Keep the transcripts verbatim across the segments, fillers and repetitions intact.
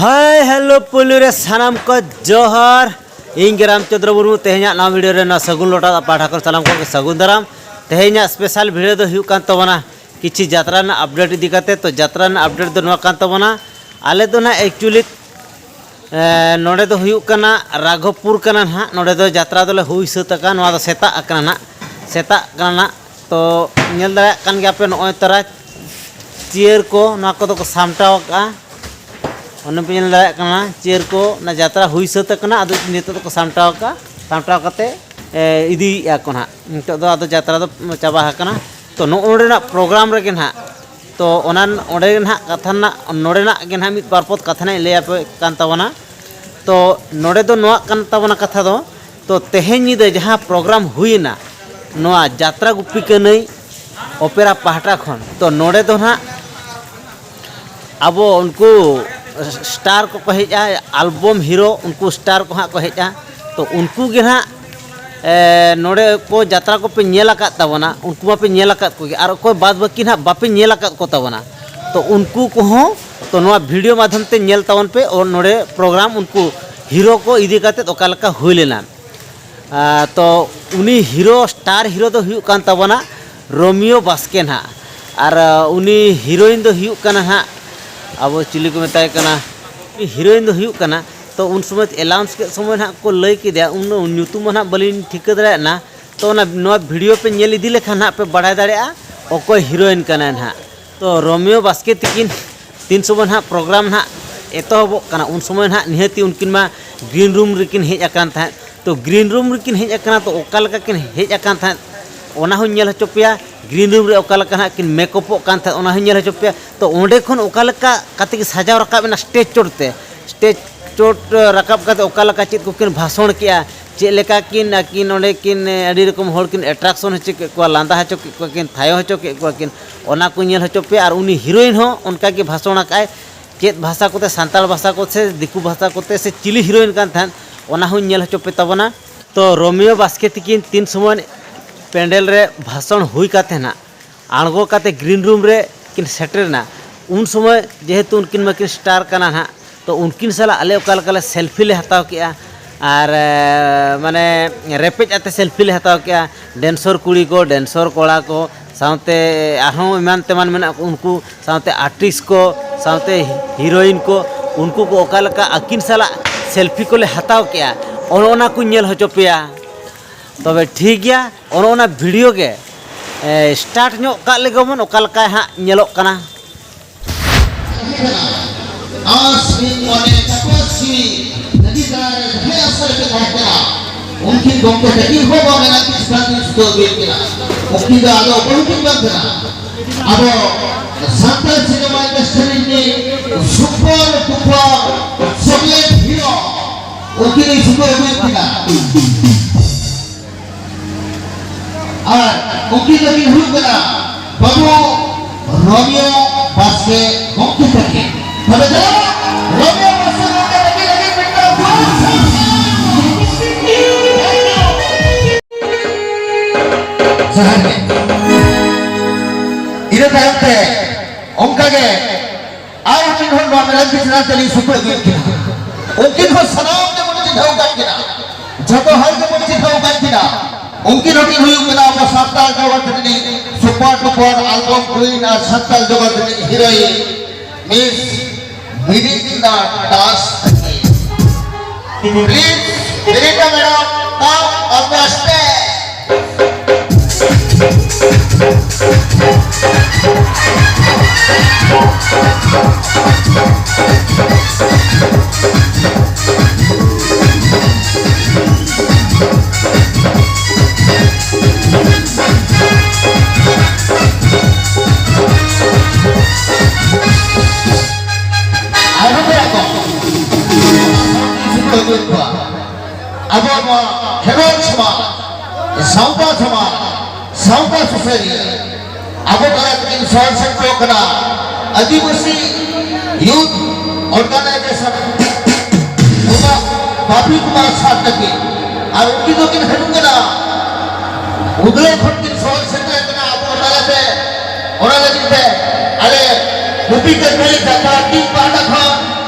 Hi hello ᱯᱩᱭᱞᱩ ᱨᱮ ᱥᱟᱱᱟᱢ ᱠᱚ ᱡᱚᱦᱟᱨ᱾ ᱤᱧ ᱜᱮ ᱨᱟᱢᱪᱚᱸᱫᱽᱨᱚ ᱢᱩᱨᱢᱩ᱾ ᱛᱮᱦᱮᱧᱟᱜ ᱱᱚᱣᱟ ᱵᱷᱤᱰᱤᱭᱳ ᱨᱮ ᱱᱚᱣᱟ ᱥᱟᱹᱜᱩᱱ ᱞᱚᱴᱟ ᱫᱟᱜ ᱯᱟᱦᱴᱟ ᱠᱷᱚᱱ ᱥᱟᱱᱟᱢ ᱠᱚᱜᱮ ᱥᱟᱹᱜᱩᱱ ᱫᱟᱨᱟᱢ᱾ ᱛᱮᱦᱮᱧᱟᱜ ᱥᱯᱮᱥᱟᱞ ᱵᱷᱤᱰᱤᱭᱳ ᱫᱚ ᱦᱩᱭᱩᱜ ᱠᱟᱱ ᱛᱟᱵᱚᱱᱟ ᱠᱤᱪᱷᱤ ᱡᱟᱛᱨᱟ ᱨᱮᱱᱟᱜ ᱟᱯᱰᱮᱴ ᱤᱫᱤ ᱠᱟᱛᱮ᱾ ᱛᱚ ᱡᱟᱛᱨᱟ ᱨᱮᱱᱟᱜ ᱟᱯᱰᱮᱴ ᱫᱚ ᱱᱚᱣᱟ ᱠᱟᱱ ᱛᱟᱵᱚᱱᱟ, ᱟᱞᱮ ᱫᱚ ᱱᱟᱦᱟᱜ ᱮᱠᱪᱩᱭᱮᱞᱤ ᱱᱚᱰᱮ ᱫᱚ ᱦᱩᱭᱩᱜ ᱠᱟᱱᱟ ᱨᱟᱜᱷᱚᱯᱩᱨ ᱠᱟᱱᱟ ᱱᱟᱦᱟᱜ᱾ ᱱᱚᱰᱮ ᱫᱚ ᱡᱟᱛᱨᱟ ᱫᱚᱞᱮ ᱦᱩᱭ ᱥᱟᱹᱛ ᱟᱠᱟᱱ, ᱱᱚᱣᱟ ᱫᱚ ᱥᱮᱛᱟᱜ ᱟᱠᱟᱱᱟ ᱱᱟᱦᱟᱜ, ᱥᱮᱛᱟᱜ ᱠᱟᱱᱟ ᱱᱟᱦᱟᱜ᱾ ᱛᱚ ᱧᱮᱞ ᱫᱟᱲᱮᱭᱟᱜ ᱠᱟᱱ ᱜᱮᱭᱟᱯᱮ ᱱᱚᱜᱼᱚᱭ ᱛᱟᱨᱟ ᱪᱤᱭᱟᱹᱨ ᱠᱚ, ᱱᱚᱣᱟ ᱠᱚᱫᱚ ᱠᱚ ᱥᱟᱢᱴᱟᱣ ᱟᱠᱟᱫᱼᱟ᱾ ᱚᱱᱮ ᱯᱮ ᱧᱮᱞ ᱫᱟᱲᱮᱭᱟᱜ ᱠᱟᱱᱟ ᱪᱤᱭᱟᱹᱨ ᱠᱚ, ᱚᱱᱟ ᱡᱟᱛᱨᱟ ᱦᱩᱭ ᱥᱟᱹᱛ ᱟᱠᱟᱱᱟ᱾ ᱟᱫᱚ ᱱᱤᱛᱚᱜ ᱫᱚᱠᱚ ᱥᱟᱢᱴᱟᱣ ᱟᱠᱟᱫᱼᱟ, ᱥᱟᱢᱴᱟᱣ ᱠᱟᱛᱮ ᱮ, ᱤᱫᱤᱭᱮᱫᱼᱟ ᱠᱚ ᱱᱟᱦᱟᱜ᱾ ᱱᱤᱛᱚᱜ ᱫᱚ ᱟᱫᱚ ᱡᱟᱛᱨᱟ ᱫᱚ ᱪᱟᱵᱟ ᱟᱠᱟᱱᱟ᱾ ᱛᱚ ᱱᱚᱜᱼᱚ ᱱᱚᱰᱮᱱᱟᱜ ᱯᱨᱳᱜᱨᱟᱢ ᱨᱮᱜᱮ ᱱᱟᱦᱟᱜ, ᱛᱚ ᱚᱱᱟ ᱚᱸᱰᱮ ᱱᱟᱦᱟᱜ ᱠᱟᱛᱷᱟ ᱨᱮᱱᱟᱜ, ᱱᱚᱰᱮᱱᱟᱜ ᱜᱮ ᱱᱟᱦᱟᱜ ᱢᱤᱫ ᱵᱟᱨ ᱯᱚᱫ ᱠᱟᱛᱷᱟ ᱱᱟᱦᱟᱜ ᱤᱧ ᱞᱟᱹᱭ ᱟᱯᱮ ᱠᱟᱱ ᱛᱟᱵᱚᱱᱟ᱾ ᱛᱚ ᱱᱚᱰᱮ ᱫᱚ ᱱᱚᱣᱟ ᱠᱟᱱ ᱛᱟᱵᱚᱱᱟ ᱠᱟᱛᱷᱟ ᱫᱚ, ᱛᱚ ᱛᱮᱦᱮᱧ ᱧᱤᱫᱟᱹ ᱡᱟᱦᱟᱸ ᱯᱨᱳᱜᱨᱟᱢ ᱦᱩᱭᱮᱱᱟ ᱱᱚᱣᱟ ᱡᱟᱛᱨᱟ ᱜᱩᱯᱤ ᱠᱟᱹᱱᱟᱹᱭ ᱚᱯᱮᱨᱟ ᱯᱟᱦᱴᱟ ᱠᱷᱚᱱ, ᱛᱚ ᱱᱚᱰᱮ ᱫᱚ ᱱᱟᱦᱟᱜ ᱟᱵᱚ ᱩᱱᱠᱩ ᱥᱴᱟᱨ ᱠᱚᱠᱚ ᱦᱮᱡᱼᱟ, ᱟᱞᱵᱚᱢ ᱦᱤᱨᱳ, ᱩᱱᱠᱩ ᱥᱴᱟᱨ ᱠᱚ ᱦᱟᱸᱜ ᱠᱚ ᱦᱮᱡᱼᱟ᱾ ᱛᱚ ᱩᱱᱠᱩ ᱜᱮ ᱱᱟᱦᱟᱜ, ᱮ, ᱱᱚᱰᱮ ᱠᱚ ᱡᱟᱛᱨᱟ ᱠᱚᱯᱮ ᱧᱮᱞ ᱟᱠᱟᱫ ᱛᱟᱵᱚᱱᱟ, ᱩᱱᱠᱩ ᱢᱟᱯᱮ ᱧᱮᱞ ᱟᱠᱟᱫ ᱠᱚᱜᱮ, ᱟᱨ ᱚᱠᱚᱭ ᱵᱟᱫ ᱵᱟᱹᱠᱤ ᱱᱟᱦᱟᱜ ᱵᱟᱯᱮ ᱧᱮᱞ ᱟᱠᱟᱫ ᱠᱚ ᱛᱟᱵᱚᱱᱟ, ᱛᱚ ᱩᱱᱠᱩ ᱠᱚᱦᱚᱸ ᱛᱚ ᱱᱚᱣᱟ ᱵᱷᱤᱰᱤᱭᱳ ᱢᱟᱫᱽᱫᱷᱚᱢ ᱛᱮ ᱧᱮᱞ ᱛᱟᱵᱚᱱ ᱯᱮ, ᱚ, ᱱᱚᱰᱮ ᱯᱨᱳᱜᱨᱟᱢ ᱩᱱᱠᱩ ᱦᱤᱨᱳ ᱠᱚ ᱤᱫᱤ ᱠᱟᱛᱮᱫ ᱚᱠᱟ ᱞᱮᱠᱟ ᱦᱩᱭ ᱞᱮᱱᱟ᱾ ᱟᱨ ᱛᱚ ᱩᱱᱤ ᱦᱤᱨᱳ, ᱥᱴᱟᱨ ᱦᱤᱨᱳ ᱫᱚ ᱦᱩᱭᱩᱜ ᱠᱟᱱ ᱛᱟᱵᱚᱱᱟ ᱨᱳᱢᱤᱭᱳ ᱵᱟᱥᱠᱮ ᱱᱟᱦᱟᱜ, ᱟᱨ ᱩᱱᱤ ᱦᱤᱨᱳᱭᱤᱱ ᱫᱚ ᱦᱩᱭᱩᱜ ᱠᱟᱱᱟ ᱱᱟᱦᱟᱜ, ᱟᱵᱚ ᱪᱤᱞᱤ ᱠᱚ ᱢᱮᱛᱟᱭ ᱠᱟᱱᱟ, ᱩᱱᱤ ᱦᱤᱨᱳᱭᱤᱱ ᱫᱚ ᱦᱩᱭᱩᱜ ᱠᱟᱱᱟ᱾ ᱛᱚ ᱩᱱ ᱥᱚᱢᱚᱭ ᱮᱞᱟᱣᱩᱱᱥ ᱠᱮᱫ ᱥᱚᱢᱚᱭ ᱱᱟᱦᱟᱜ ᱠᱚ ᱞᱟᱹᱭ ᱠᱮᱫᱮᱭᱟ, ᱩᱱ ᱧᱩᱛᱩᱢ ᱦᱚᱸ ᱱᱟᱦᱟᱜ ᱵᱟᱹᱞᱤᱧ ᱴᱷᱤᱠᱟᱹ ᱫᱟᱲᱮᱭᱟᱜ ᱠᱟᱱᱟ᱾ ᱛᱚ ᱚᱱᱟ, ᱱᱚᱣᱟ ᱵᱷᱤᱰᱤᱭᱳ ᱯᱮ ᱧᱮᱞ ᱤᱫᱤ ᱞᱮᱠᱷᱟᱱ ᱱᱟᱦᱟᱜ ᱯᱮ ᱵᱟᱲᱟᱭ ᱫᱟᱲᱮᱭᱟᱜᱼᱟ ᱚᱠᱚᱭ ᱦᱤᱨᱳᱭᱤᱱ ᱠᱟᱱᱟᱭ ᱱᱟᱦᱟᱜ᱾ ᱛᱚ ᱨᱳᱢᱤᱭᱳ ᱵᱟᱥᱠᱮ ᱛᱤᱠᱤᱱ ᱛᱤᱱ ᱥᱚᱢᱚᱭ ᱱᱟᱦᱟᱜ ᱯᱨᱳᱜᱨᱟᱢ ᱱᱟᱦᱟᱜ ᱮᱛᱚᱦᱚᱵᱚᱜ ᱠᱟᱱᱟ, ᱩᱱ ᱥᱚᱢᱚᱭ ᱱᱟᱦᱟᱜ ᱱᱤᱦᱟᱹᱛᱤ ᱩᱱᱠᱤᱱ ᱢᱟ ᱜᱨᱤᱱ ᱨᱩᱢ ᱨᱮᱠᱤᱱ ᱦᱮᱡ ᱟᱠᱟᱱ ᱛᱟᱦᱮᱸᱫ᱾ ᱛᱚ ᱜᱨᱤᱱ ᱨᱩᱢ ᱨᱮᱠᱤᱱ ᱦᱮᱡ ᱟᱠᱟᱱᱟ, ᱛᱚ ᱚᱠᱟ ᱞᱮᱠᱟ ᱠᱤᱱ ᱦᱮᱡ ᱟᱠᱟᱱ ᱛᱟᱦᱮᱸᱫ ᱚᱱᱟ ᱦᱚᱸᱧ ᱧᱮᱞ ᱦᱚᱪᱚ ᱯᱮᱭᱟ᱾ ᱜᱨᱤᱱ ᱨᱩᱢ ᱨᱮ ᱚᱠᱟ ᱞᱮᱠᱟ ᱱᱟᱦᱟᱜ ᱠᱤᱱ ᱢᱮᱠᱚᱯᱚᱜ ᱠᱟᱱ ᱛᱟᱦᱮᱸᱫ ᱚᱱᱟ ᱦᱚᱸᱧ ᱧᱮᱞ ᱦᱚᱪᱚ ᱯᱮᱭᱟ᱾ ᱛᱚ ᱚᱸᱰᱮ ᱠᱷᱚᱱ ᱚᱠᱟ ᱞᱮᱠᱟ ᱠᱟᱛᱮ ᱠᱤᱱ ᱥᱟᱡᱟᱣ ᱨᱟᱠᱟᱵ ᱮᱱᱟ ᱥᱴᱮᱡᱽ ᱪᱚᱴ ᱛᱮ, ᱥᱴᱮᱡᱽ ᱪᱚᱴ ᱨᱟᱠᱟᱵ ᱠᱟᱛᱮ ᱚᱠᱟ ᱞᱮᱠᱟ ᱪᱮᱫ ᱠᱚᱠᱤᱱ ᱵᱷᱟᱥᱚᱬ ᱠᱮᱜᱼᱟ, ᱪᱮᱫ ᱞᱮᱠᱟ ᱠᱤᱱ ᱟᱹᱠᱤᱱ ᱚᱸᱰᱮ ᱠᱤᱱ ᱟᱹᱰᱤ ᱨᱚᱠᱚᱢ ᱦᱚᱲ ᱠᱤᱱ ᱮᱴᱨᱟᱠᱥᱚᱱ ᱦᱚᱪᱚ ᱠᱮᱫ ᱠᱚᱣᱟ, ᱞᱟᱸᱫᱟ ᱦᱚᱪᱚ ᱠᱮᱫ ᱠᱚᱣᱟ ᱠᱤᱱ, ᱛᱷᱟᱭᱚ ᱦᱚᱪᱚ ᱠᱮᱫ ᱠᱚᱣᱟ ᱠᱤᱱ, ᱚᱱᱟ ᱠᱚ ᱧᱮᱞ ᱦᱚᱪᱚ ᱯᱮᱭᱟ᱾ ᱟᱨ ᱩᱱᱤ ᱦᱤᱨᱳᱭᱤᱱ ᱦᱚᱸ ᱚᱱᱠᱟ ᱜᱮ ᱵᱷᱟᱥᱚᱬ ᱟᱠᱟᱫᱼᱟᱭ, ᱪᱮᱫ ᱵᱷᱟᱥᱟ ᱠᱚᱛᱮ, ᱥᱟᱱᱛᱟᱲ ᱵᱷᱟᱥᱟ ᱠᱚᱛᱮ ᱥᱮ ᱫᱤᱠᱩ ᱵᱷᱟᱥᱟ ᱠᱚᱛᱮ ᱥᱮ ᱪᱤᱞᱤ ᱦᱤᱨᱳᱭᱤᱱ ᱠᱟᱱ ᱛᱟᱦᱮᱸᱫ, ᱚᱱᱟ ᱦᱚᱸᱧ ᱧᱮᱞ ᱦᱚᱪᱚ ᱯᱮ ᱛᱟᱵᱚᱱᱟ᱾ ᱛᱚ ᱨᱳᱢᱤᱭᱳ ᱵᱟᱥᱠᱮ ᱛᱤᱠᱤᱱ ᱛᱤᱱ ᱥᱚᱢᱚᱭ ᱯᱮᱱᱰᱮᱞ ᱨᱮ ᱵᱷᱟᱥᱚᱬ ᱦᱩᱭ ᱠᱟᱛᱮ ᱱᱟᱜ ᱟᱬᱜᱚ ᱠᱟᱛᱮ ᱜᱨᱤᱱ ᱨᱩᱢ ᱨᱮ ᱠᱤᱱ ᱥᱮᱴᱮᱨ ᱮᱱᱟ, ᱩᱱ ᱥᱚᱢᱚᱭ ᱡᱮᱦᱮᱛᱩ ᱩᱱᱠᱤᱱ ᱢᱟᱠᱤᱱ ᱥᱴᱟᱨ ᱠᱟᱱᱟ ᱱᱟᱦᱟᱜ, ᱛᱚ ᱩᱱᱠᱤᱱ ᱥᱟᱞᱟᱜ ᱟᱞᱮ ᱚᱠᱟ ᱞᱮᱠᱟᱞᱮ ᱥᱮᱞᱯᱷᱤ ᱞᱮ ᱦᱟᱛᱟᱣ ᱠᱮᱜᱼᱟ, ᱟᱨ ᱮ, ᱢᱟᱱᱮ ᱨᱮᱯᱮᱡ ᱟᱛᱮ ᱥᱮᱞᱯᱷᱤ ᱞᱮ ᱦᱟᱛᱟᱣ ᱠᱮᱜᱼᱟ᱾ ᱰᱮᱱᱥᱚᱨ ᱠᱩᱲᱤ ᱠᱚ, ᱰᱮᱱᱥᱚᱨ ᱠᱚᱲᱟ ᱠᱚ, ᱥᱟᱶᱛᱮ ᱟᱨᱦᱚᱸ ᱮᱢᱟᱱ ᱛᱮᱢᱟᱱ ᱢᱮᱱᱟᱜ ᱠᱚ, ᱩᱱᱠᱩ ᱥᱟᱶᱛᱮ ᱟᱨᱴᱤᱥᱴ ᱠᱚ, ᱥᱟᱶᱛᱮ ᱦᱤᱨᱳᱭᱤᱱ ᱠᱚ, ᱩᱱᱠᱩ ᱠᱚ ᱚᱠᱟ ᱞᱮᱠᱟ ᱟᱹᱠᱤᱱ ᱥᱟᱞᱟᱜ ᱥᱮᱞᱯᱷᱤ ᱠᱚᱞᱮ ᱦᱟᱛᱟᱣ ᱠᱮᱜᱼᱟ, ᱚᱱᱮ ᱚᱱᱟ ᱠᱚᱧ ᱧᱮᱞ ᱦᱚᱪᱚ ᱯᱮᱭᱟ᱾ ᱛᱚᱵᱮ ᱴᱷᱤᱠ ᱜᱮᱭᱟ, ᱚᱱᱮ ᱚᱱᱟ ᱵᱷᱤᱰᱤᱭᱳ ᱜᱮ ᱮ, ᱥᱴᱟᱨᱴ ᱧᱚᱜ ᱠᱟᱜ ᱞᱮᱜᱮ ᱵᱚᱱ, ᱚᱠᱟ ᱞᱮᱠᱟ ᱦᱟᱸᱜ ᱧᱮᱞᱚᱜ ᱠᱟᱱᱟ᱾ ᱟᱥ ᱢᱤᱫ ᱢᱚᱱᱮ ᱛᱟᱯᱟᱥ ᱡᱤᱣᱤ ᱱᱟᱹᱫᱤ ᱛᱟᱞᱟ ᱨᱮ ᱡᱟᱦᱟᱸᱭ ᱟᱥᱟ ᱨᱮᱯᱮ ᱛᱟᱦᱮᱸ ᱠᱟᱱᱟ, ᱩᱱᱠᱤᱱ ᱜᱚᱢᱠᱮ ᱛᱟᱹᱠᱤᱱ ᱦᱚᱸ ᱵᱟᱝ ᱢᱮᱱᱟ ᱠᱤᱱ ᱥᱟᱱᱛᱤ ᱥᱩᱠᱷ ᱟᱹᱜᱩᱭᱮᱫ ᱠᱤᱱᱟ᱾ ᱩᱱᱠᱤᱱ ᱫᱚ ᱟᱫᱚ ᱚᱠᱚᱭ ᱦᱚᱸᱠᱤᱱ ᱵᱟᱝ ᱠᱟᱱᱟ᱾ ᱟᱵᱚ ᱥᱟᱱᱛᱟᱲ ᱥᱤᱱᱮᱢᱟ ᱤᱱᱰᱟᱥᱴᱨᱤ ᱨᱤᱱᱤᱡ ᱥᱩᱯᱟᱨ ᱰᱩᱯᱟᱨ ᱪᱚᱠᱞᱮᱴ ᱦᱤᱨᱳ, ᱩᱱᱠᱤᱱ ᱥᱩᱠᱷ ᱟᱹᱜᱩᱭᱮᱫ ᱠᱤᱱᱟ᱾ ᱟᱨ ᱩᱱᱠᱤᱱ ᱫᱚᱠᱤᱱ ᱦᱩᱭᱩᱜ ᱠᱟᱱᱟ ᱵᱟᱹᱵᱩ ᱨᱚᱵᱤᱭᱟ ᱵᱟᱥᱠᱮ ᱜᱚᱢᱠᱮ ᱛᱟᱹᱠᱤᱱ᱾ ᱛᱚᱵᱮ ᱫᱮᱞᱟ, ᱨᱚᱵᱤᱭᱟ ᱵᱟᱥᱠᱮ ᱜᱚᱢᱠᱮ ᱛᱟᱹᱠᱤᱱ ᱞᱟᱹᱜᱤᱫ ᱢᱤᱫᱴᱟᱝ ᱡᱚᱦᱟᱨ ᱜᱮ᱾ ᱤᱱᱟᱹ ᱛᱟᱭᱚᱢ ᱛᱮ ᱚᱱᱠᱟ ᱜᱮ ᱟᱨ ᱢᱤᱫ ᱦᱚᱲ ᱱᱚᱣᱟ ᱢᱮᱞᱟ ᱵᱤᱪᱷᱱᱟ ᱛᱮᱞᱤᱧ ᱥᱩᱯᱩᱨ ᱟᱹᱜᱩᱭᱮᱫ ᱠᱤᱱᱟ᱾ ᱩᱱᱠᱤᱱ ᱦᱚᱸ ᱥᱟᱱᱟᱢ ᱜᱮᱵᱚᱱ ᱪᱤᱱᱦᱟᱹᱣ ᱟᱠᱟᱫ ᱠᱤᱱᱟ, ᱡᱚᱛᱚ ᱦᱚᱲ ᱜᱮᱵᱚᱱ ᱪᱤᱱᱦᱟᱹᱣ ᱟᱠᱟᱫ ᱠᱤᱱᱟ᱾ ᱩᱱᱠᱤᱱ ᱦᱚᱸᱠᱤᱱ ᱦᱩᱭᱩᱜ ᱠᱟᱱᱟ ᱟᱵᱚ ᱥᱟᱱᱛᱟᱲ ᱡᱚᱜᱚᱛ ᱨᱤᱱᱤᱡ ᱥᱩᱯᱟᱨ ᱰᱩᱯᱟᱨ ᱟᱞᱵᱟᱢ ᱠᱩᱭᱤᱱ ᱟᱨ ᱥᱟᱱᱛᱟᱲ ᱡᱚᱜᱚᱛ ᱨᱤᱱᱤᱡ heroine, miss Mirinda Das. Please, Mirinda madam, come on the stage. ᱟᱨᱦᱚᱸ ᱯᱮᱲᱟ ᱠᱚ, ᱟᱵᱚ ᱱᱚᱣᱟ ᱠᱷᱮᱨᱣᱟᱞ ᱥᱚᱢᱟᱡᱽ, ᱥᱟᱶᱛᱟ ᱥᱚᱢᱟᱡᱽ, ᱥᱟᱶᱛᱟ ᱥᱩᱥᱟᱹᱨᱤᱭᱟᱹ, ᱟᱵᱚ ᱛᱟᱞᱟ ᱛᱮᱠᱤᱱ ᱥᱚᱦᱚᱨ ᱥᱮᱴᱮᱨᱚᱜ ᱠᱟᱱᱟ ᱟᱹᱫᱤᱵᱟᱹᱥᱤ ᱭᱩᱛᱷ ᱚᱨᱜᱟᱱᱟᱭᱡᱮᱥᱚᱱ ᱵᱟᱵᱟ ᱵᱟᱯᱤ ᱠᱩᱢᱟᱨ ᱥᱟᱨ ᱛᱟᱹᱠᱤᱱ᱾ ᱟᱨ ᱩᱱᱠᱤᱱ ᱫᱚᱠᱤᱱ ᱦᱤᱡᱩᱜ ᱠᱟᱱᱟ ᱩᱫᱽᱞᱟᱹ ᱠᱷᱚᱱ ᱠᱤᱱ ᱥᱚᱦᱚᱨ ᱥᱮᱴᱮᱨ ᱠᱟᱱᱟ ᱟᱵᱚ ᱛᱟᱞᱟᱛᱮ᱾ ᱚᱱᱟ ᱞᱟᱹᱜᱤᱫ ᱛᱮ ᱟᱞᱮ ᱜᱩᱯᱤ ᱠᱟᱹᱨᱠᱷᱟᱱᱟ ᱡᱟᱛᱨᱟ ᱴᱤᱢ ᱯᱟᱦᱴᱟ ᱠᱷᱚᱱ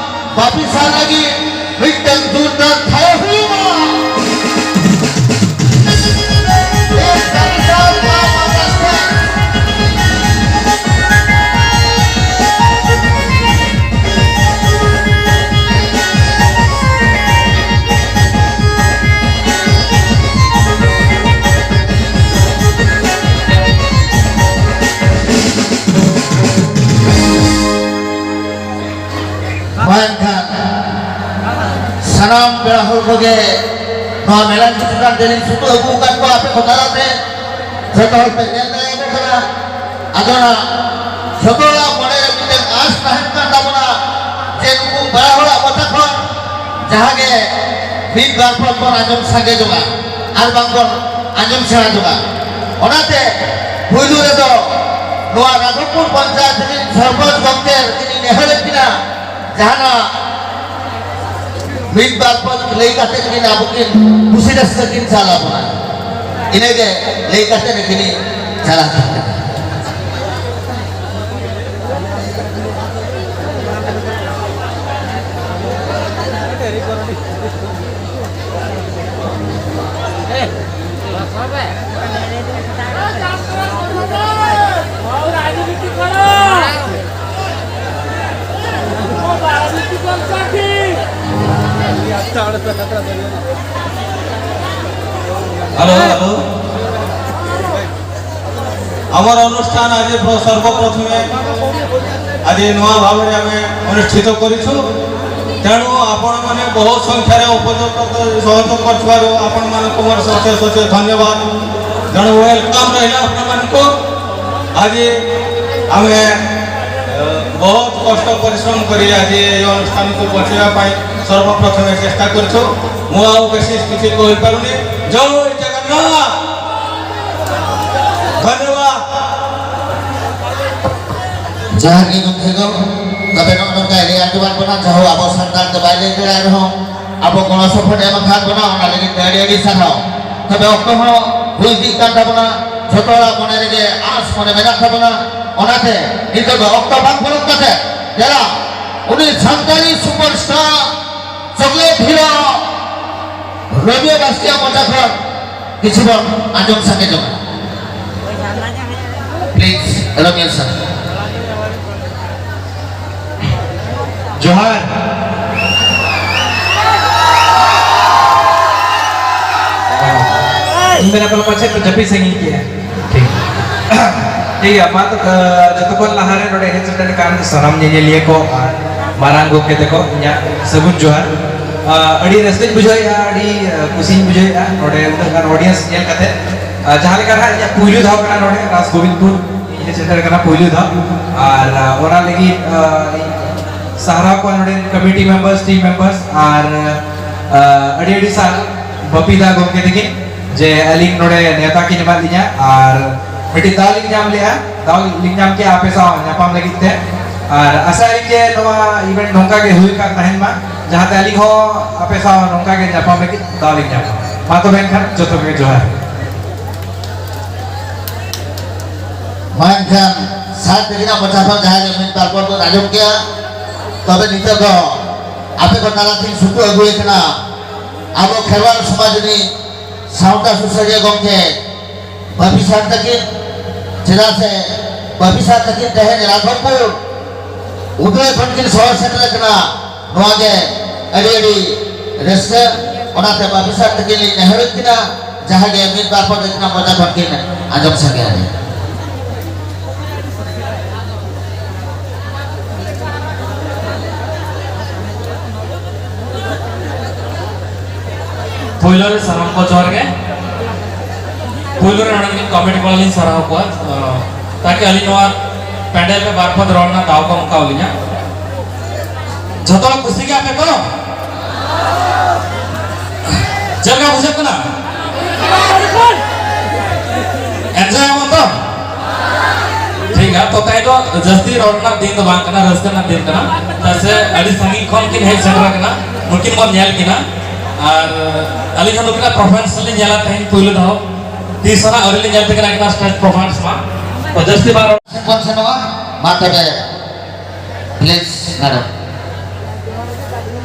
ᱵᱟᱯᱤ ᱥᱟᱨ ᱞᱟᱹᱜᱤᱫ ᱢᱤᱫᱴᱟᱝ ᱡᱳᱨᱫᱟᱨ ᱛᱷᱟᱭᱚ ᱦᱩᱭᱩᱜᱼᱟ᱾ ᱢᱟ ᱮᱱᱠᱷᱟᱱ ᱥᱟᱱᱟᱢ ᱯᱮᱲᱟ ᱦᱚᱲ ᱠᱚᱜᱮ ᱱᱚᱣᱟ ᱢᱮᱞᱟ ᱠᱤᱪᱷᱩ ᱜᱟᱱ ᱫᱮᱨᱤᱧ ᱥᱩᱛᱩᱜ ᱟᱹᱜᱩ ᱟᱠᱟᱫ ᱠᱚᱣᱟ ᱟᱯᱮ ᱠᱚ ᱛᱟᱞᱟᱛᱮ᱾ ᱡᱚᱛᱚ ᱦᱚᱲ ᱯᱮ ᱧᱮᱞ ᱫᱟᱲᱮᱭᱟᱠᱚ ᱠᱟᱱᱟ᱾ ᱟᱫᱚ ᱱᱟᱜ ᱡᱚᱛᱚ ᱦᱚᱲᱟᱜ ᱢᱚᱱᱮ ᱨᱮ ᱢᱤᱫᱴᱮᱱ ᱟᱸᱥ ᱛᱟᱦᱮᱱ ᱠᱟᱱ ᱛᱟᱵᱚᱱᱟ ᱡᱮ ᱱᱩᱠᱩ ᱯᱮᱲᱟ ᱦᱚᱲᱟᱜ ᱢᱚᱪᱟ ᱠᱷᱚᱱ ᱡᱟᱦᱟᱸ ᱜᱮ ᱢᱤᱫ ᱵᱟᱨ ᱯᱚᱫ ᱵᱚᱱ ᱟᱸᱡᱚᱢ ᱥᱟᱸᱜᱮ ᱡᱚᱝᱟ ᱟᱨ ᱵᱟᱝ ᱵᱚᱱ ᱟᱸᱡᱚᱢ ᱥᱮᱬᱟ ᱡᱚᱝᱟ᱾ ᱚᱱᱟᱛᱮ ᱯᱩᱭᱞᱩ ᱨᱮᱫᱚ ᱱᱚᱣᱟ ᱨᱟᱜᱷᱚᱵᱯᱩᱨ ᱯᱚᱧᱪᱟᱭᱮᱛ ᱨᱤᱱ ᱥᱚᱨᱯᱚᱧᱪ ᱜᱚᱢᱠᱮ ᱛᱤᱠᱤᱱ ᱱᱮᱦᱚᱨᱮᱫ ᱠᱤᱱᱟ, ᱡᱟᱦᱟᱱᱟᱜ ᱢᱤᱫ ᱵᱟᱨ ᱯᱚᱫ ᱞᱟᱹᱭ ᱠᱟᱛᱮ ᱠᱤᱱ ᱟᱵᱚ ᱠᱤᱱ ᱠᱩᱥᱤ ᱨᱟᱹᱥᱠᱟᱹ ᱠᱤᱱ ᱪᱟᱞ ᱟᱵᱚᱱᱟ᱾ ᱤᱱᱟᱹᱜᱮ ᱞᱟᱹᱭ ᱠᱟᱛᱮ ᱠᱤᱱ ᱪᱟᱞᱟᱜ ᱠᱟᱱᱟ᱾ Hello, hello. ଆମର ଅନୁଷ୍ଠାନ ଆଜି ପ୍ର-, ସର୍ବପ୍ରଥମେ ଆଜି ନୂଆ ଭାବରେ ଆମେ ଅନୁଷ୍ଠିତ କରିଛୁ। ତେଣୁ ଆପଣମାନେ ବହୁ ସଂଖ୍ୟାରେ ଉପଯୋଗ ସହଯୋଗ କରିଥିବାରୁ ଆପଣମାନଙ୍କୁ ମୋର ଅଶେଷ ଅଶେଷ ଧନ୍ୟବାଦ। ଜଣେ ୱେଲକମ୍ ରହିଲା ଆପଣମାନଙ୍କୁ। ଆଜି ଆମେ, ଅ, ବହୁତ କଷ୍ଟ ପରିଶ୍ରମ କରି ଆଜି ଏହି ଅନୁଷ୍ଠାନକୁ ବଞ୍ଚାଇବା ପାଇଁ ସର୍ବପ୍ରଥମେ ଚେଷ୍ଟା କରିଛୁ। ମୁଁ ଆଉ ବେଶୀ କିଛି କହିପାରୁନି। ଜୟ ଜଗନ୍ନାଥ। ଧନ୍ୟବାଦ। ᱡᱚᱦᱟᱨ ᱜᱮ ᱜᱚᱢᱠᱮ ᱠᱚ, ᱛᱚᱵᱮ ᱱᱚᱜᱼᱚ ᱱᱚᱝᱠᱟ ᱮᱱᱮᱡ ᱟᱸᱡᱚᱢᱟᱫ ᱵᱚᱱᱟ, ᱡᱟᱦᱳ ᱟᱵᱚ ᱥᱟᱱᱛᱟᱲ ᱫᱚ ᱵᱟᱭ ᱞᱟᱹᱭ ᱫᱟᱲᱮᱭᱟᱜ ᱨᱮᱦᱚᱸ ᱟᱵᱚ ᱜᱚᱲᱚ ᱥᱚᱯᱚᱦᱚᱫ ᱮᱢ ᱟᱠᱟᱫ ᱵᱚᱱᱟ, ᱚᱱᱟ ᱞᱟᱹᱜᱤᱫ ᱛᱮ ᱟᱹᱰᱤ ᱟᱹᱰᱤ ᱥᱟᱨᱦᱟᱣ᱾ ᱛᱚᱵᱮ ᱚᱠᱛᱚ ᱦᱚᱸ ᱦᱩᱭ ᱤᱫᱤᱜ ᱠᱟᱱ ᱛᱟᱵᱚᱱᱟ, ᱡᱷᱚᱛᱚ ᱦᱚᱲᱟᱜ ᱢᱚᱱᱮ ᱨᱮᱜᱮ ᱟᱸᱥ ᱢᱚᱱᱮ ᱢᱮᱱᱟᱜ ᱛᱟᱵᱚᱱᱟ, ᱚᱱᱟᱛᱮ ᱱᱤᱛᱚᱜ ᱫᱚ ᱚᱠᱛᱚ ᱵᱟᱝ ᱯᱚᱞᱚᱢ ᱠᱟᱛᱮ ᱫᱮᱞᱟ ᱩᱱᱤ ᱥᱟᱱᱛᱟᱲᱤ super star chocolate hero Robi ᱵᱟᱥᱠᱮᱭᱟᱜ ᱢᱚᱪᱟ ᱠᱷᱚᱱ ᱠᱤᱪᱷᱩ ᱵᱚᱱ ᱟᱸᱡᱚᱢ ᱥᱟᱸᱜᱮ ᱡᱚᱝᱟ᱾ Please, Robi sir. ᱡᱚᱦᱟᱨ᱾ ᱤᱧ ᱢᱮᱱᱟ ᱯᱟᱞᱮ ᱯᱟᱪᱷᱮ ᱠᱚ ᱡᱟᱹᱯᱤᱫ ᱥᱟᱺᱜᱤᱧ ᱠᱮᱜᱼᱟ᱾ ᱴᱷᱤᱠ᱾ ᱴᱷᱤᱠ ᱜᱮᱭᱟ, ᱢᱟ ᱛᱚ, ᱟ, ᱡᱚᱛᱚ ᱠᱷᱚᱱ ᱞᱟᱦᱟ ᱨᱮ ᱱᱚᱰᱮ ᱦᱮᱡ ᱥᱮᱴᱮᱨ ᱟᱠᱟᱱ ᱥᱟᱱᱟᱢ ᱧᱮᱧᱮᱞᱤᱭᱟᱹ ᱠᱚ ᱟᱨ ᱢᱟᱨᱟᱝ ᱜᱚᱢᱠᱮ ᱛᱟᱠᱚ, ᱤᱧᱟᱹᱜ ᱥᱟᱹᱜᱩᱱ ᱡᱚᱦᱟᱨ᱾ ᱟ, ᱟᱹᱰᱤ ᱨᱟᱹᱥᱠᱟᱹᱧ ᱵᱩᱡᱷᱟᱹᱣᱮᱫᱼᱟ, ᱟᱹᱰᱤ, ᱟ, ᱠᱩᱥᱤᱧ ᱵᱩᱡᱷᱟᱹᱣᱮᱫᱼᱟ ᱱᱚᱰᱮ ᱩᱱᱟᱹᱜ ᱜᱟᱱ audience ᱧᱮᱞ ᱠᱟᱛᱮ᱾ ᱟ, ᱡᱟᱦᱟᱸ ᱞᱮᱠᱟ ᱱᱟᱦᱟᱜ ᱤᱧᱟᱹᱜ ᱯᱩᱭᱞᱩ ᱫᱷᱟᱣ ᱠᱟᱱᱟ ᱱᱚᱰᱮ ᱨᱟᱥ ᱜᱳᱵᱤᱱᱫᱯᱩᱨ ᱤᱧ ᱦᱮᱡ ᱥᱮᱴᱮᱨ ᱟᱠᱟᱱᱟ ᱯᱩᱭᱞᱩ ᱫᱷᱟᱣ, ᱟᱨ, ᱟ, ᱚᱱᱟ ᱞᱟᱹᱜᱤᱫ, ᱟ, ᱤᱧ ᱥᱟᱨᱦᱟᱣ ᱠᱚᱣᱟ ᱱᱚᱰᱮ committee members, team members, ᱟᱨ, ᱟ, ᱟᱹᱰᱤ ᱟᱹᱰᱤ ᱥᱟᱨ ᱵᱟᱯᱤ ᱫᱟ ᱜᱚᱢᱠᱮ ᱛᱟᱹᱠᱤᱱ᱾ ᱡᱮ ᱟᱹᱞᱤᱧ ᱱᱚᱰᱮ ᱱᱮᱣᱛᱟ ᱠᱤᱱ ᱮᱢᱟᱫ ᱞᱤᱧᱟ ᱟᱨ ᱢᱤᱫᱴᱤᱡ ᱫᱟᱣ ᱞᱤᱧ ᱧᱟᱢ ᱞᱮᱜᱼᱟ, ᱫᱟᱣ ᱞᱤᱧ ᱧᱟᱢ ᱠᱮᱜᱼᱟ ᱟᱯᱮ ᱥᱟᱶ ᱧᱟᱯᱟᱢ ᱞᱟᱹᱜᱤᱫ ᱛᱮ᱾ ᱟᱨ ᱟᱥᱟᱭᱟᱞᱤᱧ ᱡᱮ ᱱᱚᱣᱟ event ᱱᱚᱝᱠᱟ ᱜᱮ ᱦᱩᱭ ᱠᱟᱱ ᱛᱟᱦᱮᱱ ᱢᱟ, ᱡᱟᱦᱟᱸᱛᱮ ᱟᱹᱞᱤᱧ ᱦᱚᱸ ᱟᱯᱮ ᱥᱟᱶ ᱱᱚᱝᱠᱟ ᱜᱮ ᱧᱟᱯᱟᱢ ᱞᱟᱹᱜᱤᱫ ᱫᱟᱣ ᱞᱤᱧ ᱧᱟᱢᱟ᱾ ᱢᱟ ᱛᱚᱵᱮ ᱮᱱᱠᱷᱟᱱ ᱡᱚᱛᱚ ᱠᱚᱜᱮ ᱡᱚᱦᱟᱨ᱾ ᱢᱟ ᱮᱱᱠᱷᱟᱱ ᱥᱟᱨ ᱛᱟᱹᱠᱤᱱᱟᱜ ᱢᱚᱪᱟ ᱠᱷᱚᱱ ᱡᱟᱦᱟᱸ ᱜᱮ ᱢᱤᱫ ᱵᱟᱨ ᱯᱚᱫ ᱵᱚᱱ ᱟᱸᱡᱚᱢ ᱠᱮᱜᱼᱟ, ᱛᱚᱵᱮ ᱱᱤᱛᱚᱜ ᱫᱚ ᱟᱯᱮ ᱠᱚ ᱛᱟᱞᱟ ᱛᱮᱧ ᱥᱩᱛᱩᱜ ᱟᱹᱜᱩᱭᱮ ᱠᱟᱱᱟ ᱟᱵᱚ ᱠᱷᱮᱨᱣᱟᱲ ᱥᱚᱢᱟᱡᱽ ᱨᱤᱱᱤᱡ ᱥᱟᱶᱛᱟ ᱥᱩᱥᱟᱹᱨᱤᱭᱟᱹ ᱜᱚᱢᱠᱮ ᱵᱟᱹᱯᱤ ᱥᱟᱨ ᱛᱟᱹᱠᱤᱱ, ᱪᱮᱫᱟᱜ ᱥᱮ ᱵᱟᱹᱯᱤ ᱥᱟᱨ ᱛᱟᱹᱠᱤᱱ ᱛᱮᱦᱮᱧ ᱨᱟᱫᱷᱚᱱᱯᱩᱨ ᱩᱫᱽᱲᱟᱹ ᱠᱷᱚᱱ ᱠᱤᱱ ᱥᱚᱦᱚᱨ ᱥᱮᱴᱮᱨ ᱟᱠᱟᱱᱟ᱾ ᱱᱚᱣᱟ ᱜᱮ ᱟᱹᱰᱤ ᱟᱹᱰᱤ ᱨᱟᱹᱥᱠᱟᱹ᱾ ᱚᱱᱟᱛᱮ ᱵᱟᱹᱯᱤ ᱥᱟᱨ ᱛᱟᱹᱠᱤᱱ ᱞᱤᱧ ᱱᱮᱦᱚᱨᱮᱫ ᱠᱤᱱᱟ, ᱡᱟᱦᱟᱸ ᱜᱮ ᱢᱤᱫ ᱵᱟᱨ ᱯᱚᱫ ᱟᱹᱠᱤᱱᱟᱜ ᱢᱚᱪᱟ ᱠᱷᱚᱱ ᱠᱤᱱ ᱟᱸᱡᱚᱢ ᱥᱟᱸᱜᱮᱭᱟ᱾ ᱯᱳᱭᱞᱳ ᱨᱮ ᱥᱟᱱᱟᱢ ᱠᱚ ᱡᱚᱦᱟᱨ ᱜᱮ᱾ ᱯᱳᱭᱞᱳ ᱨᱮ ᱱᱚᱰᱮ ᱨᱤᱱ ᱠᱚᱢᱤᱴᱤ ᱠᱚ ᱞᱤᱧ ᱥᱟᱨᱦᱟᱣ ᱠᱚᱣᱟ, ᱟᱸ, ᱛᱟᱠᱤ ᱟᱹᱞᱤᱧ ᱱᱚᱣᱟ ᱯᱮᱱᱰᱮᱞ ᱨᱮ ᱵᱟᱨ ᱯᱚᱫ ᱨᱚᱲ ᱨᱮᱱᱟᱜ ᱫᱟᱣ ᱠᱚ ᱮᱢ ᱠᱟᱣ ᱞᱤᱧᱟ᱾ ᱡᱷᱚᱛᱚ ᱦᱚᱲ ᱠᱩᱥᱤ ᱜᱮᱭᱟ ᱯᱮ ᱛᱚ? ᱪᱮᱫ ᱞᱮᱠᱟ ᱵᱩᱡᱷᱟᱹᱜ ᱠᱟᱱᱟ? ᱮᱱᱡᱚᱭ ᱟᱵᱚᱱ ᱛᱚ? ᱴᱷᱤᱠ ᱜᱮᱭᱟ, ᱛᱚ ᱛᱮᱦᱮᱧ ᱫᱚ ᱡᱟᱹᱥᱛᱤ ᱨᱚᱲ ᱨᱮᱱᱟᱜ ᱫᱤᱱ ᱫᱚ ᱵᱟᱝ ᱠᱟᱱᱟ, ᱨᱟᱹᱥᱠᱟᱹ ᱨᱮᱱᱟᱜ ᱫᱤᱱ ᱠᱟᱱᱟ᱾ ᱪᱮᱫᱟᱜ ᱥᱮ ᱟᱹᱰᱤ ᱥᱟᱺᱜᱤᱧ ᱠᱷᱚᱱ ᱠᱤᱱ ᱦᱮᱡ ᱥᱮᱴᱮᱨ ᱟᱠᱟᱱᱟ, ᱱᱩᱠᱤᱱ ᱵᱚᱱ ᱧᱮᱞ ᱠᱤᱱᱟ᱾ ᱟᱨ ᱟᱹᱞᱤᱧ ᱦᱚᱸ ᱱᱩᱠᱤᱱᱟᱜ performance ᱞᱤᱧ ᱧᱮᱞᱟ ᱛᱮᱦᱮᱧ ᱯᱩᱭᱞᱩ ᱫᱷᱟᱣ᱾ ᱛᱤᱥ ᱦᱚᱸ ᱱᱟᱜ ᱟᱹᱣᱨᱤ ᱞᱤᱧ ᱧᱮᱞ ᱛᱟᱹᱠᱤᱱᱟ ᱟᱹᱠᱤᱱᱟᱜ stage performance ᱢᱟ᱾ ᱛᱚ ᱡᱟᱹᱥᱛᱤ ᱵᱟᱝ ᱨᱚᱲ ᱥᱮᱫ ᱵᱚᱱ ᱥᱮᱱᱚᱜᱼᱟ᱾ ᱢᱟ ᱛᱚᱵᱮ᱾ Please, madam.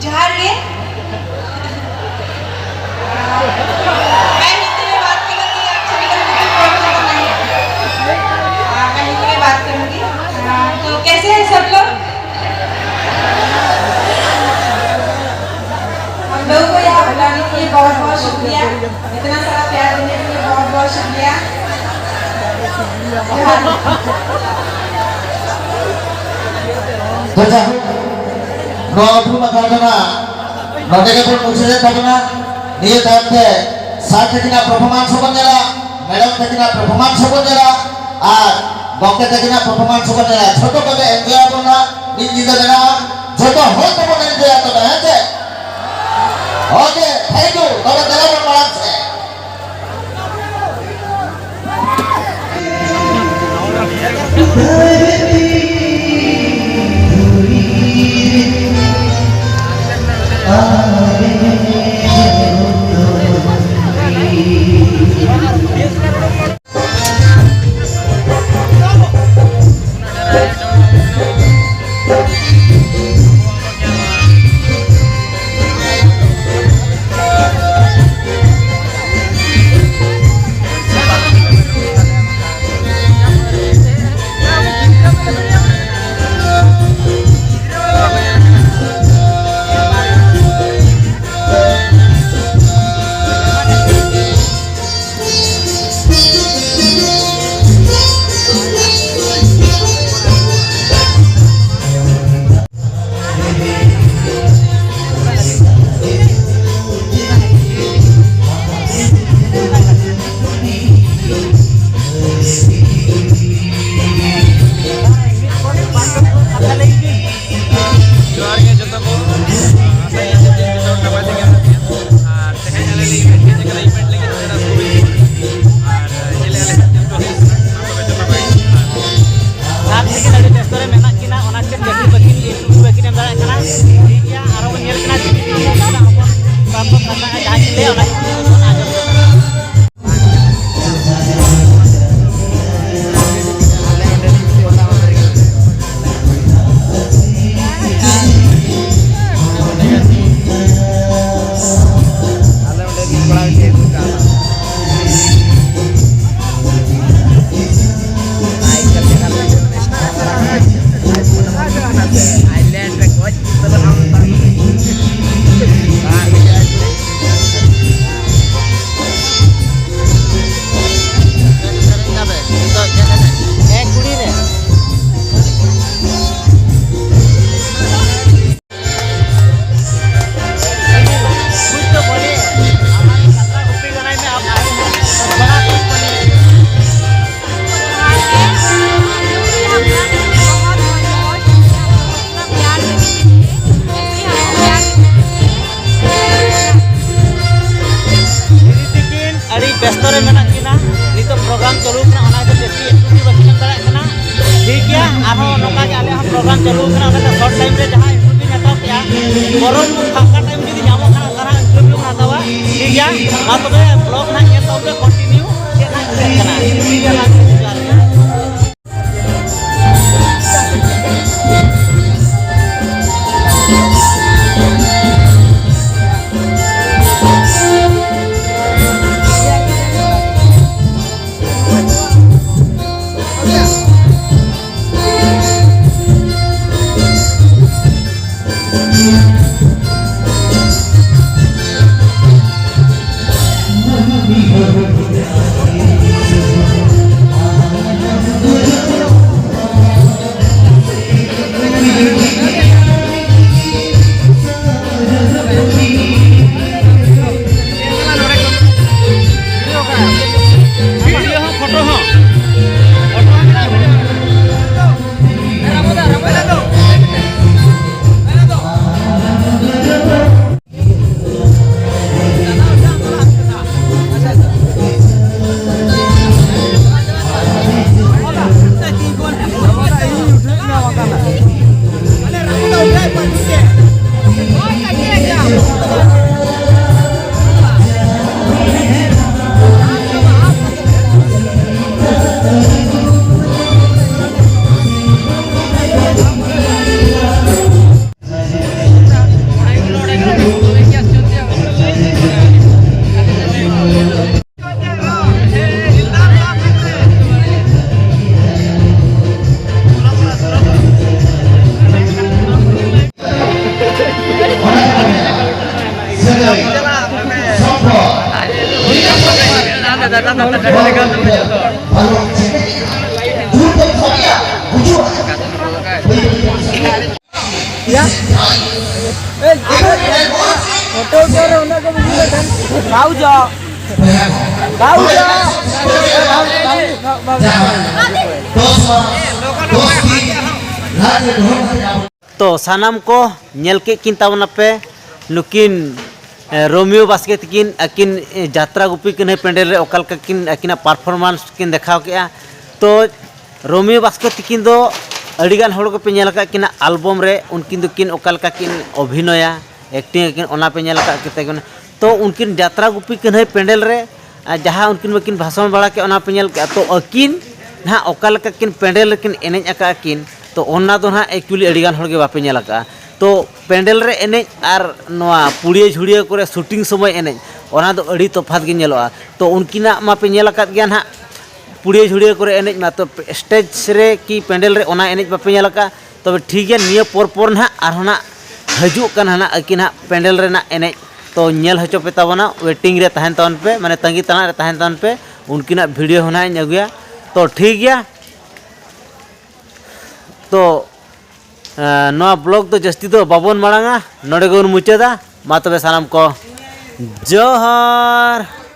जोहार ᱜᱮ। मैं हिंदी में बात करूंगी, आप सभी लोग मुझे प्रॉब्लम नहीं है। हाँ, मैं हिंदी में बात करूंगी। हाँ, तो कैसे हैं सब लोग? हम लोगों को यहाँ बुलाने के लिए बहुत बहुत शुक्रिया। इतना सारा प्यार देने के लिए बहुत बहुत शुक्रिया। ᱡᱚᱦᱟᱨ᱾ ᱛᱚ ᱡᱟᱭᱦᱳᱠ, ᱱᱚᱣᱟ ᱩᱯᱨᱩᱢ ᱟᱠᱷᱲᱟ ᱫᱚ ᱱᱟᱜ ᱱᱚᱰᱮ ᱜᱮᱵᱚᱱ ᱢᱩᱪᱟᱹᱫᱮᱫ ᱛᱟᱵᱚᱱᱟ᱾ ᱱᱤᱭᱟᱹ ᱛᱟᱭᱚᱢ ᱛᱮ ᱥᱟᱨ ᱛᱟᱹᱠᱤᱱᱟᱜ performance ᱦᱚᱸᱵᱚᱱ ᱧᱮᱞᱟ, madam ᱛᱟᱹᱠᱤᱱᱟᱜ performance ᱦᱚᱸᱵᱚᱱ ᱧᱮᱞᱟ, ᱟᱨ ᱜᱚᱢᱠᱮ ᱛᱟᱹᱠᱤᱱᱟᱜ performance ᱦᱚᱸᱵᱚᱱ ᱧᱮᱞᱟ᱾ ᱡᱷᱚᱛᱚ ᱠᱚᱜᱮ enjoy ᱟᱵᱚᱱ ᱱᱟᱜ ᱢᱤᱫ ᱧᱤᱫᱟᱹ ᱢᱮᱱᱟᱜᱼᱟ᱾ ᱡᱷᱚᱛᱚ ᱦᱚᱲ ᱛᱮᱵᱚᱱ enjoyᱟ ᱛᱚᱵᱮ, ᱦᱮᱸ ᱪᱮ? Okay, thank you. ᱛᱚᱵᱮ ᱫᱮᱞᱟ ᱵᱚᱱ ᱢᱟᱲᱟᱝ ᱥᱮᱫ᱾ ᱟᱨᱦᱚᱸ ᱱᱚᱝᱠᱟ ᱜᱮ ᱟᱞᱮᱭᱟᱜ ᱦᱚᱸ ᱯᱨᱳᱜᱨᱟᱢ ᱪᱟᱹᱞᱩ ᱠᱟᱱᱟ, ᱚᱱᱟᱛᱮ ᱥᱚᱨᱴ ᱴᱟᱭᱤᱢ ᱨᱮ ᱡᱟᱦᱟᱸᱭ ᱤᱱᱴᱟᱨᱵᱷᱤᱭᱩ ᱵᱤᱱ ᱦᱟᱛᱟᱣ ᱠᱮᱜᱼᱟ, ᱵᱚᱨᱚᱝ ᱯᱷᱟᱸᱠᱟ ᱴᱟᱭᱤᱢ ᱡᱩᱫᱤ ᱧᱟᱢᱚᱜ ᱠᱷᱟᱱ ᱚᱱᱠᱟᱱᱟᱜ ᱤᱱᱴᱟᱨᱵᱷᱤᱭᱩ ᱵᱚᱱ ᱦᱟᱛᱟᱣᱟ, ᱴᱷᱤᱠ ᱜᱮᱭᱟ᱾ ᱢᱟ ᱛᱚᱵᱮ ᱵᱞᱚᱜ ᱱᱟᱦᱟᱜ ᱧᱮᱞ ᱛᱟᱵᱚᱱ ᱯᱮ, ᱠᱚᱱᱴᱤᱱᱤᱭᱩ ᱪᱮᱫ ᱱᱟᱦᱟᱜ ᱪᱤᱠᱟᱹᱜ ᱠᱟᱱᱟ᱾ ᱴᱷᱤᱠ ᱜᱮᱭᱟ, ᱢᱟ ᱛᱚᱵᱮ ᱡᱚᱦᱟᱨ ᱜᱮ᱾ ᱯᱷᱳᱴᱳ ᱩᱴᱷᱟᱹᱣ ᱨᱮ ᱚᱱᱟ ᱠᱚ ᱵᱩᱡᱷᱟᱹᱣ ᱞᱮᱠᱷᱟᱱ ᱵᱟᱣᱡᱟ, ᱵᱟᱣᱡᱟ᱾ ᱛᱚ ᱥᱟᱱᱟᱢ ᱠᱚ ᱧᱮᱞ ᱠᱮᱫ ᱠᱤᱱ ᱛᱟᱵᱚᱱᱟᱯᱮ ᱱᱩᱠᱤᱱ, ᱮ, ᱨᱳᱢᱤᱭᱳ ᱵᱟᱥᱠᱮ ᱛᱤᱠᱤᱱ ᱟᱹᱠᱤᱱ, ᱮ, ᱡᱟᱛᱨᱟ ᱜᱩᱯᱤ ᱠᱟᱹᱱᱦᱟᱹᱭ ᱯᱮᱱᱰᱮᱞ ᱨᱮ ᱚᱠᱟ ᱞᱮᱠᱟ ᱠᱤᱱ ᱟᱹᱠᱤᱱᱟᱜ ᱯᱟᱨᱯᱷᱚᱨᱢᱟᱱᱥ ᱠᱤᱱ ᱫᱮᱠᱷᱟᱣ ᱠᱮᱫᱼᱟ᱾ ᱛᱚ ᱨᱳᱢᱤᱭᱳ ᱵᱟᱥᱠᱮ ᱛᱤᱠᱤᱱ ᱫᱚ ᱟᱹᱰᱤᱜᱟᱱ ᱦᱚᱲ ᱠᱚᱯᱮ ᱧᱮᱞ ᱟᱠᱟᱫ ᱠᱤᱱᱟ ᱟᱞᱵᱚᱢ ᱨᱮ, ᱩᱱᱠᱤᱱ ᱫᱚᱠᱤᱱ ᱚᱠᱟ ᱞᱮᱠᱟ ᱠᱤᱱ ᱚᱵᱷᱤᱱᱚᱭᱟ, ᱮᱠᱴᱤᱝ ᱟᱹᱠᱤᱱ, ᱚᱱᱟ ᱯᱮ ᱧᱮᱞ ᱟᱠᱟᱫ ᱠᱤᱱ ᱛᱟᱵᱚᱱᱟ᱾ ᱛᱚ ᱩᱱᱠᱤᱱ ᱡᱟᱛᱨᱟ ᱜᱩᱯᱤ ᱠᱟᱹᱱᱦᱟᱹᱭ ᱯᱮᱱᱰᱮᱞ ᱨᱮ, ᱟᱨ ᱡᱟᱦᱟᱸ ᱩᱱᱠᱤᱱ ᱢᱟᱹᱠᱤᱱ ᱵᱷᱟᱥᱚᱱ ᱵᱟᱲᱟ ᱠᱮᱫ, ᱚᱱᱟ ᱯᱮ ᱧᱮᱞ ᱠᱮᱫᱼᱟ᱾ ᱛᱚ ᱟᱹᱠᱤᱱ ᱱᱟᱦᱟᱜ ᱚᱠᱟ ᱞᱮᱠᱟ ᱠᱤᱱ ᱯᱮᱱᱰᱮᱞ ᱨᱮᱠᱤᱱ ᱮᱱᱮᱡ ᱟᱠᱟᱫᱼᱟ ᱠᱤᱱ, ᱛᱚ ᱚᱱᱟ ᱫᱚ ᱱᱟᱦᱟᱜ actually ᱟᱹᱰᱤᱜᱟᱱ ᱦᱚᱲᱜᱮ ᱵᱟᱯᱮ ᱧᱮᱞ ᱟᱠᱟᱫᱼᱟ᱾ ᱛᱚ ᱯᱮᱱᱰᱮᱞ ᱨᱮ ᱮᱱᱮᱡ ᱟᱨ ᱱᱚᱣᱟ ᱯᱩᱲᱤᱭᱟᱹ ᱡᱷᱩᱲᱤᱭᱟᱹ ᱠᱚᱨᱮ ᱥᱩᱴᱤᱝ ᱥᱚᱢᱚᱭ ᱮᱱᱮᱡ, ᱚᱱᱟ ᱫᱚ ᱟᱹᱰᱤ ᱛᱚᱯᱷᱟᱛ ᱜᱮ ᱧᱮᱞᱚᱜᱼᱟ᱾ ᱛᱚ ᱩᱱᱠᱤᱱᱟᱜ ᱢᱟᱯᱮ ᱧᱮᱞ ᱟᱠᱟᱫ ᱜᱮᱭᱟ ᱱᱟᱦᱟᱜ, ᱯᱩᱲᱤᱭᱟᱹ ᱡᱷᱩᱲᱤᱭᱟᱹ ᱠᱚᱨᱮ ᱮᱱᱮᱡ ᱢᱟ, ᱛᱚ ᱥᱴᱮᱡᱽ ᱨᱮ ᱠᱤ ᱯᱮᱱᱰᱮᱞ ᱨᱮ ᱚᱱᱟ ᱮᱱᱮᱡ ᱵᱟᱯᱮ ᱧᱮᱞ ᱟᱠᱟᱫᱼᱟ᱾ ᱛᱚᱵᱮ ᱴᱷᱤᱠ ᱜᱮᱭᱟ, ᱱᱤᱭᱟᱹ ᱯᱚᱨ ᱯᱚᱨ ᱱᱟᱦᱟᱜ ᱟᱨᱦᱚᱸ ᱱᱟᱦᱟᱜ ᱦᱤᱡᱩᱜ ᱠᱟᱱ ᱦᱟᱱᱟ ᱟᱹᱠᱤᱱ ᱦᱟᱜ ᱯᱮᱱᱰᱮᱞ ᱨᱮᱱᱟᱜ ᱮᱱᱮᱡ, ᱛᱚ ᱧᱮᱞ ᱦᱚᱪᱚ ᱯᱮ ᱛᱟᱵᱚᱱᱟ, ᱣᱮᱴᱤᱝ ᱨᱮ ᱛᱟᱦᱮᱱ ᱛᱟᱵᱚᱱ ᱯᱮ, ᱢᱟᱱᱮ ᱛᱟᱺᱜᱤ ᱛᱟᱲᱟᱜ ᱨᱮ ᱛᱟᱦᱮᱱ ᱛᱟᱵᱚᱱ ᱯᱮ᱾ ᱩᱱᱠᱤᱱᱟᱜ ᱵᱷᱤᱰᱤᱭᱳ ᱦᱚᱸ ᱱᱟᱦᱟᱜ ᱤᱧ ᱟᱹᱜᱩᱭᱟ᱾ ᱛᱚ ᱴᱷᱤᱠ ᱜᱮᱭᱟ, ᱛᱚ ᱮᱸ, ᱱᱚᱣᱟ ᱵᱞᱚᱜ ᱫᱚ ᱡᱟᱹᱥᱛᱤ ᱫᱚ ᱵᱟᱵᱚᱱ ᱢᱟᱲᱟᱝᱟ, ᱱᱚᱰᱮ ᱜᱮᱵᱚᱱ ᱢᱩᱪᱟᱹᱫᱟ᱾ ᱢᱟ ᱛᱚᱵᱮ ᱥᱟᱱᱟᱢ ᱠᱚ ᱡᱚᱦᱟᱨ᱾